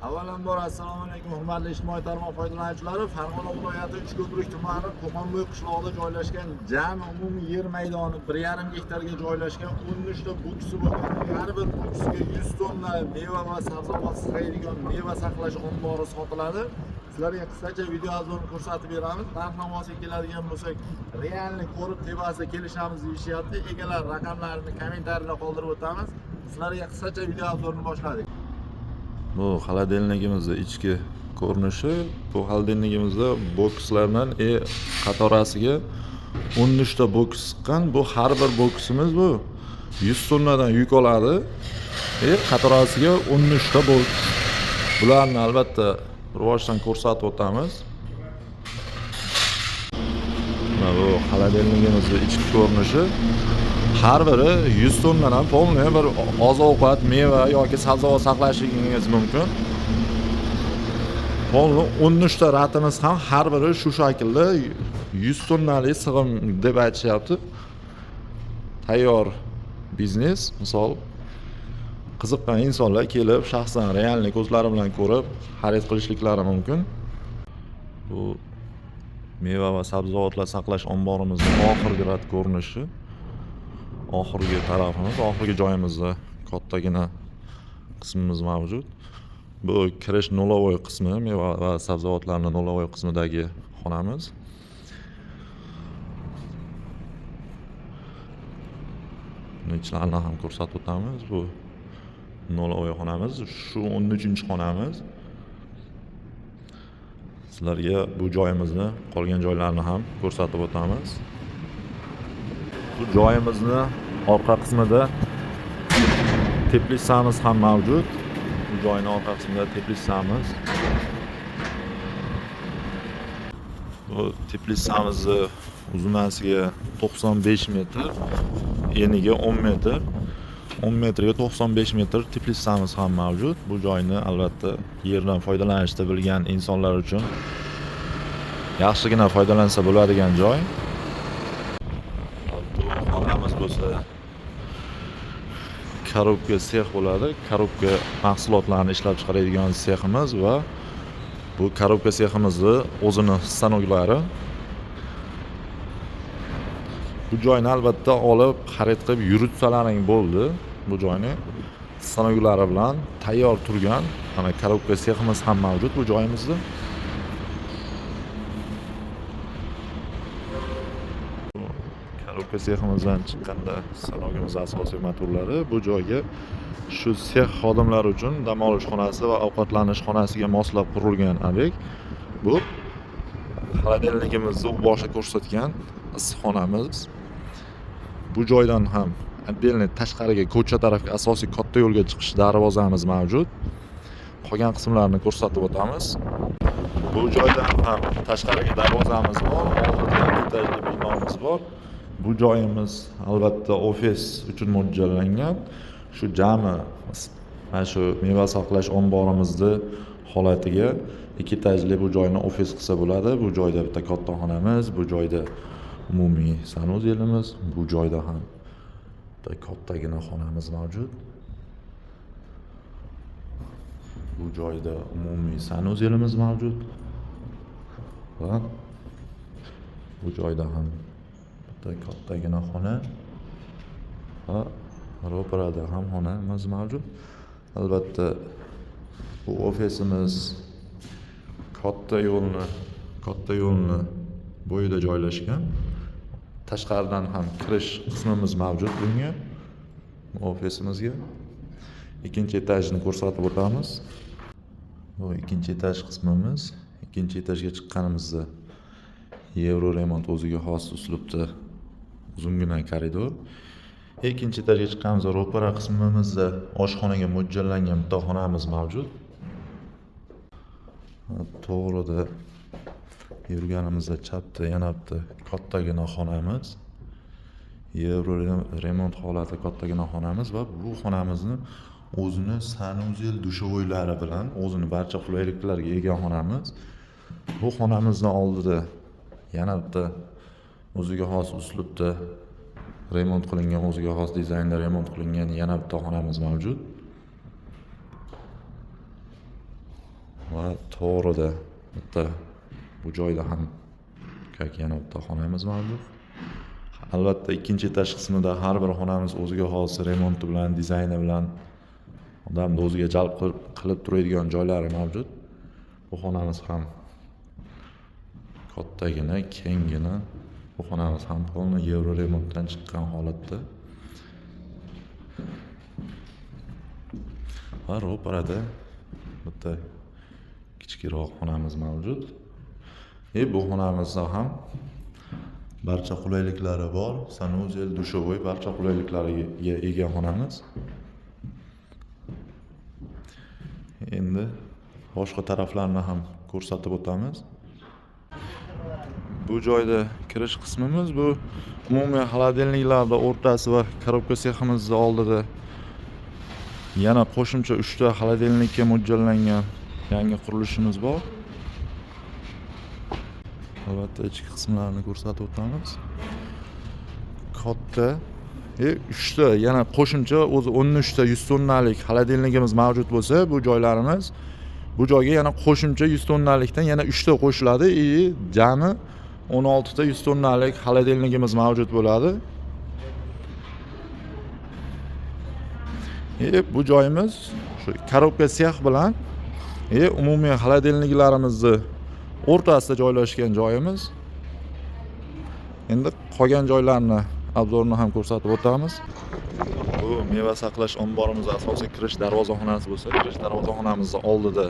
Avvalambor assalomu alaykum hurmatli ijtimoiy tarmoq foydalanuvchilari. Farg'ona viloyati Uchko'prik tumani Qo'qonbo'y qishlog'ida joylashgan jami umumiy yer maydoni 1,5 gektarga joylashgan 13 ta boksi bo'lgan, har bir boksiga 100 tonna meva va sabzavot sig'adigan meva saqlash ombori sotiladi. Sizlarga qisqacha video обзор ni ko'rsatib beramiz. Narx navosiga keladigan bo'lsak, реальный ko'rib tepasida kelishamiz deyishyapti. Egalar raqamlarini kommentariyada qoldirib o'tamiz. Sizlarga qisqacha video обзор ni boshladik. Bu холодильник imizni ichki ko'rinishi. Bu холодильник imizda bokslardan qatorasiga 13 ta boks chiqqan. Bu har bir boksimiz bu 100 tonnadan yuk oladi. Qatorasiga 13 ta boks. Bularni albatta bir boshdan ko'rsatib o'tamiz. Mana bu холодильник imizni ichki ko'rinishi. Har biri 100 tonnadan полный bir oziq-ovqat, meva yoki sabzavot saqlashingiz mumkin. Полный 13 ta ratimiz ham har biri shu shaklda 100 tonnalik sig'im deb aytishyapti. Tayyor biznes, misol qiziqqan insonlar kelib shaxsan реальный ko'zlari bilan ko'rib xarid qilishliklari mumkin. Bu meva va sabzavotlar saqlash omborimizning oxirgi rad ko'rinishi. Oxirgi tarafimiz, oxirgi joyimizda kattagina qismimiz mavjud. Bu kirish нулевой qismi, meva va sabzavotlarni нулевой qismidagi xonamiz. Buni ichlarini ham ko'rsatib o'tamiz. Bu нулевой xonamiz, shu 13-xonamiz. Sizlarga bu joyimizni, qolgan joylarni ham ko'rsatib o'tamiz. Bu joyimizni orqa qismida teplitsamiz ham mavjud. Bu joyni orqa qismida teplitsamiz. Bu teplitsamizni uzunasiga 95 metr, eniga 10 metr. 10 metrga 95 metr teplitsamiz ham mavjud. Bu joyni albatta yerdan foydalanishni bilgan insonlar uchun yaxshigina foydalansa bo'ladigan joy. Bu xonamiz bo'lsa korobka sex bo'ladi. Korobka mahsulotlarini ishlab chiqaradigan seximiz va bu korobka seximizni o'zini stanoklari. Bu joyni albatta olib xarid qilib yuritsalaring bo'ldi. Bu joyni stanoklari bilan tayyor turgan mana korobka seximiz ham mavjud bu joyimizda. Korobka seximizdan chiqqanda stanogimiz asosiy motorlari bu joyga shu sex xodimlari uchun dam olish xonasi va ovqatlanish xonasiga moslab qurilgan obyekt. Bu холодильник imizni u boshida ko'rsatgan issiqxonamiz. Bu joydan ham отдельный tashqariga ko'cha tarafga asosiy katta yo'lga chiqish darvozamiz mavjud. Qolgan qismlarini ko'rsatib o'tamiz. Bu joydan ham tashqariga darvozamiz bor, oldida etajli binomiz bor. Bu joyimiz albatta ofis uchun mo'ljallangan. Shu jami mana shu meva saqlash omborimizni holatiga ikki etajli bu joyni ofis qilsa bo'ladi. Bu joyda bitta katta xonamiz, bu joyda umumiy sanuzelimiz, bu joyda ham bitta kattagina xonamiz mavjud. Bu joyda umumiy sanuzelimiz mavjud. Va bu joyda ham bitta kattagina xona va ro'parada ham xonamiz mavjud. Albatta bu ofisimiz katta yo'lni bo'yida joylashgan. Tashqaridan ham kirish qismimiz mavjud bunga, bu ofisimizga. Ikkinchi etajni ko'rsatib o'tamiz. Bu ikkinchi etaj qismimiz. Ikkinchi etajga chiqqanimizda Yevro remont o'ziga xos uslubda uzungina koridor. Ikkinchi etajga chiqqanimizda ro'para qismimizda oshxonaga mo'ljallangan bitta xonamiz mavjud. To'g'rida yurganimizda chapda yana bitta kattagina xonamiz. Yevro remont holati kattagina xonamiz va bu xonamizni o'zini sanuzel dushovoylari bilan o'zini barcha qulayliklarga ega xonamiz. Bu xonamizni oldida yana bitta o'ziga xos uslubda remont qilingan, o'ziga xos dizaynda remont qilingan yana bitta xonamiz mavjud. Va to'g'rida bitta bu joyda ham как yana bitta xonamiz mavjud. Albatta, ikkinchi etaj qismida har bir xonamiz o'ziga xos remonti bilan, dizayni bilan odamni o'ziga jalb qilib turadigan joylari mavjud. Bu xonamiz ham kattagina, kenggina. Bu xonamiz ham полный yevro remontdan chiqqan holatda. Va ro'parada bitta kichikroq xonamiz mavjud. Bu xonamizda ham barcha qulayliklari bor. Sanuzel, dushovoy barcha qulayliklariga ega xonamiz. Endi boshqa taraflarni ham ko'rsatib o'tamiz. Bu joyda kirish qismimiz bu umumiy xolodilniklarni o'rtasi va korobka seximizni oldida yana qo'shimcha 3 ta xolodilnikka mo'ljallangan yangi qurilishimiz bor. Albatta, ichki qismlarini ko'rsatib o'tamiz. Katta 3 ta yana qo'shimcha o'zi 13 ta 100 tonnalik xolodilnikimiz mavjud bo'lsa, bu joylarimiz bu joyga yana qo'shimcha 100 tonnalikdan yana 3 ta qo'shiladi и jami 16 ta 100 tonnalik xolodilnikimiz mavjud bo'ladi. Bu joyimiz shu korobka sex bilan umumiy xolodilniklarimizni o'rtasida joylashgan joyimiz. Endi qolgan joylarni obzorni ham ko'rsatib o'tamiz. Bu meva saqlash omborimiz asosiy kirish darvozaxonasi bo'lsa, kirish darvozaxonamizni oldida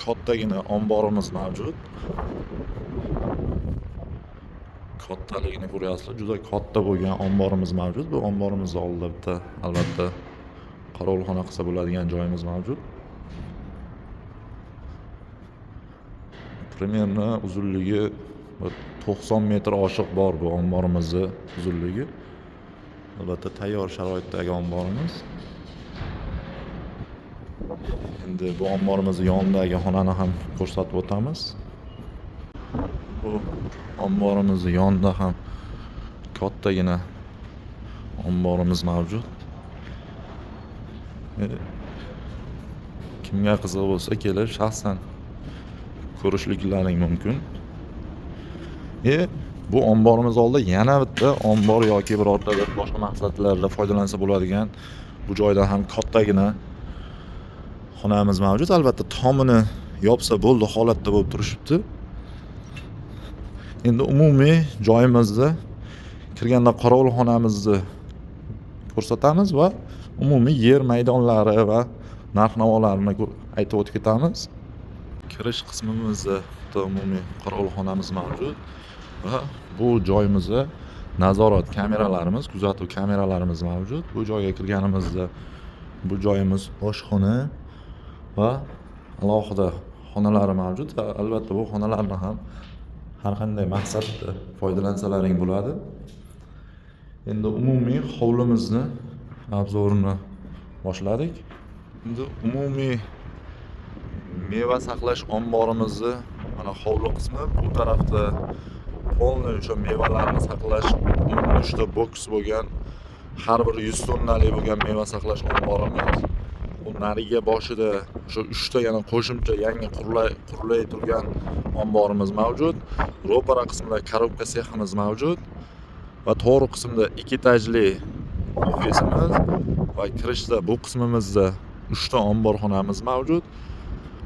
kattagina omborimiz mavjud. Kattaligini ko'ryapsizlar, juda katta bo'lgan omborimiz mavjud. Bu omborimizni oldida bitta albatta qorovulxona qilsa bo'ladigan joyimiz mavjud. Примерно uzunligi 90 metr oshiq bor bu omborimizni uzunligi. Albatta tayyor sharoitdagi omborimiz. Endi bu omborimizni yonidagi xonani ham ko'rsatib o'tamiz. Bu omborimizni yonida ham kattagina omborimiz mavjud. Kimga qiziq bo'lsa kelib shaxsan ko'rishliklaring mumkin. Bu omborimiz oldida yana bitta ombor yoki birorta bir boshqa maqsadlarda foydalansa bo'ladigan bu joyda ham kattagina xonamiz mavjud. Albatta tomini yopsa bo'ldi holatda bo'lib turishibdi. Endi umumiy joyimizni kirganda qorovulxonamizni ko'rsatamiz va umumiy yer maydonlari va narx-navolarni aytib o'tib ketamiz. Kirish qismimizda bitta umumiy qorovulxonamiz mavjud va bu joyimizda nazorat kameralarimiz, kuzatuv kameralarimiz mavjud. Bu joyga kirganimizda bu joyimiz oshxona va alohida xonalari mavjud va albatta bu xonalarni ham har qanday maqsadda foydalansalaring bo'ladi. Endi umumiy hovlimizni obzorini boshladik. Endi umumiy meva saqlash omborimizni mana hovli qismi, bu tarafda polniy o'sha mevalarni saqlash 13 ta boks bo'lgan, har biri 100 tonnalik bo'lgan meva saqlash omborimiz. U nariga boshida o'sha 3 ta yana qo'shimcha yangi qurilay turgan omborimiz mavjud. Ro'para qismida korobka seximiz mavjud va to'g'ri qismida 2 etajli ofisimiz va kirishda bu qismimizda 3 ta omborxonamiz mavjud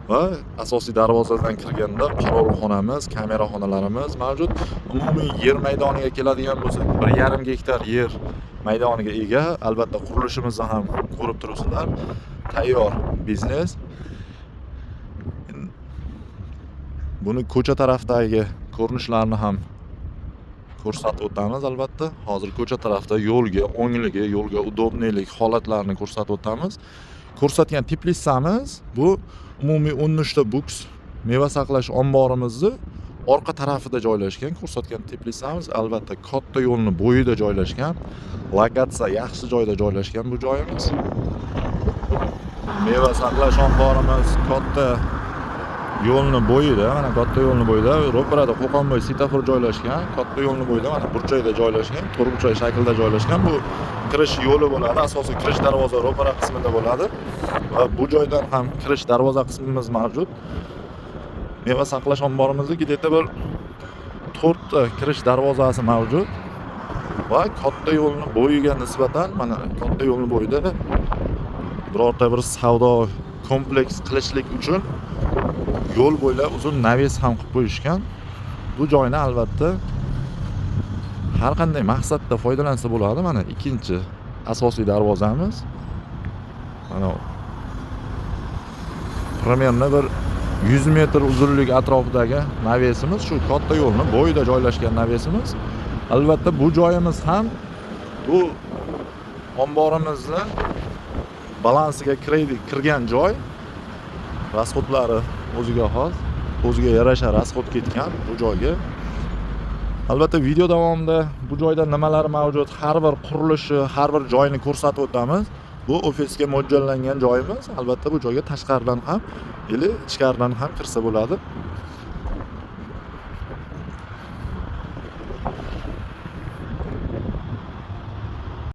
va asosiy darvozadan kirganda qorovulxonamiz, kameraxonalarimiz mavjud. Umumiy yer maydoniga keladigan bo'lsak, 1,5 gektar yer maydoniga ega. Albatta qurilishimizni ham ko'rib turibsizlar. Tayyor biznes. Buni ko'cha tarafdagi ko'rinishlarini ham ko'rsatib o'tamiz albatta. Hozir ko'cha tarafda yo'lga o'ngligi, yo'lga udobniylik holatlarini ko'rsatib o'tamiz. Ko'rsatgan teplitsamiz bu umumiy 13 ta boks meva saqlash omborimizni orqa tarafida joylashgan. Ko'rsatgan teplitsamiz albatta katta yo'lni bo'yida joylashgan. Lokatsiya yaxshi joyda joylashgan bu joyimiz. Meva saqlash omborimiz katta yo'lni bo'yida, mana katta yo'lni bo'yida, ro'parada Qo'qonboy svetofor joylashgan, katta yo'lni bo'yida mana burchakda joylashgan, to'rtburchak shaklda joylashgan. Bu kirish yo'li bo'ladi, asosiy kirish darvoza ro'para qismida bo'ladi va bu joydan ham kirish darvoza qismimiz mavjud. Meva saqlash omborimizda где-то bir to'rtta kirish darvozasi mavjud va katta yo'lni bo'yiga nisbatan, mana, katta yo'lni bo'yida birorta bir savdo kompleks qilishlik uchun yo'l bo'ylab uzun навес ham qilib qo'yishgan. Bu joyni albatta har qanday maqsadda foydalansa bo'ladi. Mana ikkinchi asosiy darvozamiz. Mana, примерно bir 100 metr uzunlik atrofidagi навес imiz, shu katta yo'lni bo'yida joylashgan навес imiz. Albatta, bu joyimiz ham bu omborimizni balansiga kirgan joy. Расход lari o'ziga xos, o'ziga yarasha расход ketgan bu joyga. Albatta, video davomida bu joyda nimalar mavjud, har bir qurilishi, har bir joyini ko'rsatib o'tamiz. Bu ofisga mo'ljallangan joyimiz. Albatta, bu joyga tashqaridan ham или ichkaridan ham kirsa bo'ladi.